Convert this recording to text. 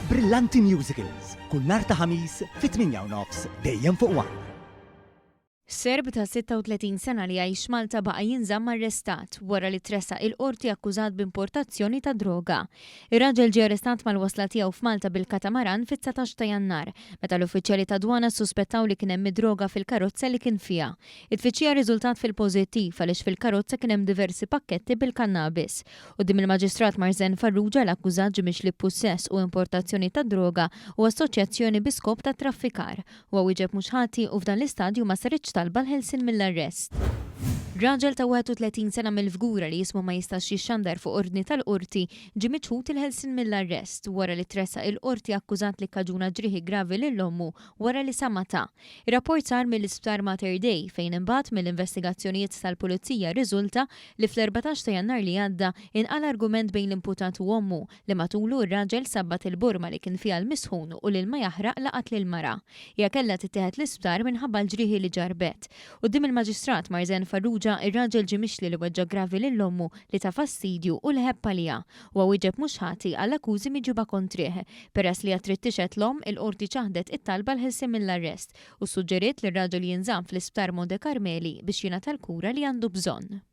Brillanti Musicals, kull nhar ta' Ħamis fit-8 u nofs dejjem fuq One. Serb ta' 36 sena li jgħix Malta baqa' jinżamm arrestat wara li tressaq il-Qorti akkużat b'importazzjoni ta' droga. Ir-raġel ġie arrestat mal-wasla tiegħu f'Malta bil-katamaran fit-19 ta' Jannar, meta l-uffiċjali tad-dwana ssuspettaw li kien hemm id-droga fil-karozza li kien fiha. It-tfittxija rriżultat fil-pożittiv għaliex fil-karozza kien hemm diversi pakketti bil-kannabis. Quddiem il-Maġistrat Marzen Farrugia l-akkużat ġie mixli b'pussess u importazzjoni ta' droga u assoċjazzjoni bi skop ta' traffikar. Huwa wieġeb mhux ħati u f'dan l-istadju ma saritx talba għall-ħelsien mill-arrest. Raġel ta' 31 sena mill-Fgura li ismu ma jistax jixxandar fuq ordni tal-Qorti ġie miċħud il-ħelsien mill-arrest wara li tressaq il-Qorti akkużat li kkaġuna ġrieħi gravi lil ommu wara li samatha. Ir-rapport sar mill-Isptar Mater Dei fejn imbagħad mill-investigazzjonijiet tal-Pulizija rriżulta li fl-14 ta' Jannar li għadda inqala' argument bejn l-imputat u ommu li matulu r-raġel sabbat il-borma li kien fiha l-misħun u l-ilma jaħraq laqat lill-mara. Hija kellha tittieħed l-isptar minħabba l-ġrieħi li ġarrbet. Quddiem il-Maġistrat Marzen Farrugia, ir-raġel ġie mixli li weġġa' gravi lil ommu li ta fastidju u li ħebb għaliha. Huwa wieġeb mhux ħati għall-akkużi miġjuba kontrih. Peress li hija trid tixhed l-omm, il-Qorti ċaħdet it-talba għall-ħelsien mill-arrest u ssuġġeriet li r-raġel jinżamm fl-Isptar Monte Carmeli biex jingħata l-kura li għandu bżonn.